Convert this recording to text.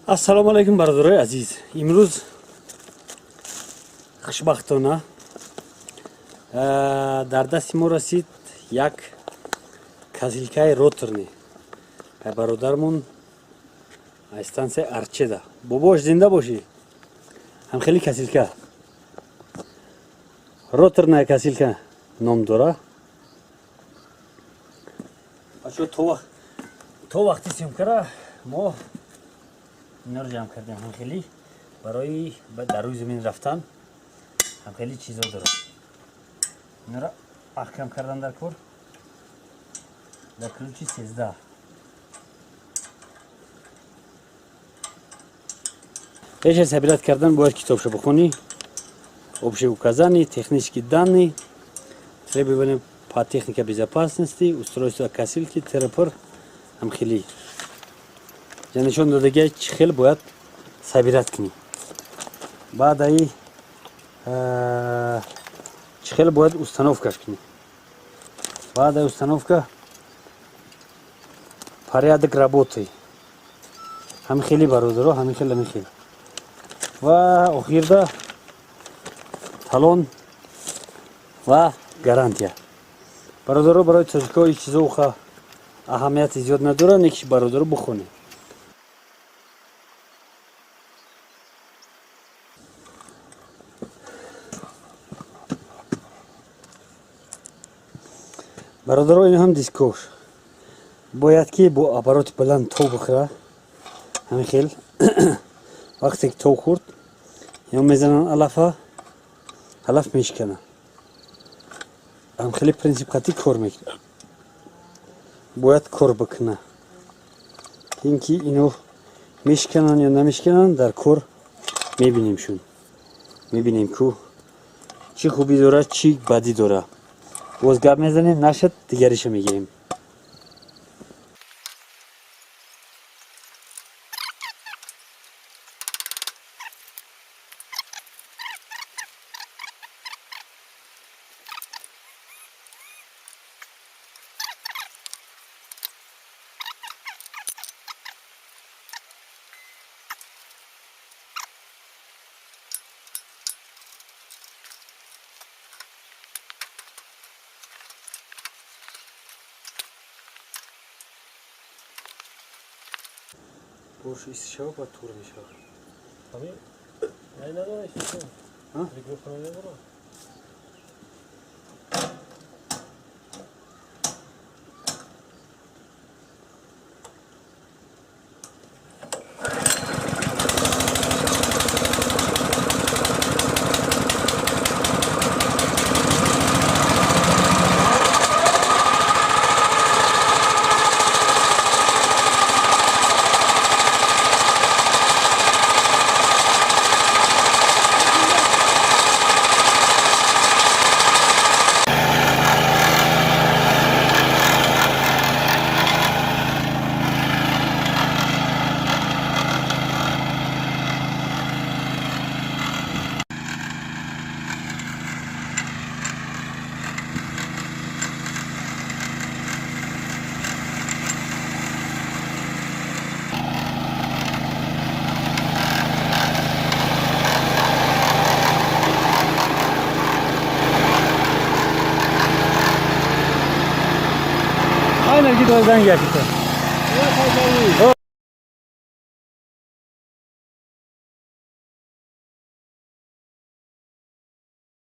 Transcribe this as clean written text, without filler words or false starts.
Ассалому алайкум, бародарои азиз. Имрӯз хушбахтона дар дасти мо расид як косилкаи роторный бародармон аз стансияи Арчеда. Бобош, зинда бошӣ. Ҳамхели косилка, роторная косилка ном дора. То вақти съёмкара мо инро ҷамъ кардем. Ҳамхели барои дар рӯи замин рафтан ҳамхели чизо дорад. Инро маҳкам кардан дар кор дар ключи 13. Пеш аз собирать кардан бояд китобшо бихонӣ: общие указания, технические данные, требования по технике безопасности, устройство косилки трпр. Ҳамхели нишон додагия, чӣ хел бояд собирать кунӣ, баъдаи чӣ хел бояд установкаш кунӣ, баъдаи установка порядок работы. Ҳамин хели, бародаро, ҳамин хел, ҳамин хел. Ва охирда талон ва гарантия. Бародаро, барои тоҷикҳо ин чизо уха аҳамияти зиёд надорад, некиш, бародаро, бихонед. Бародаро, ин ҳам дискош бояд ки бо обороти баланд тов бихӯра. Ҳамин хел вақте ки тов хӯрд, ё мезананд алафа, алаф мешикана. Ҳам хеле принсип қатъӣ кор мекунад, бояд кор бикуна. Ин ки ино мешикананд ё намешикананд, дар кор мебинем шун, мебинем ку чӣ хубӣ дорад, чӣ бадӣ дорад. Боз гап мезанем, нашад, дигариша мегирем. Бош истишава, баъд тур мешава. Ами, най надора, истишава. А? Микрофон надора. Aynen, git oradan gel.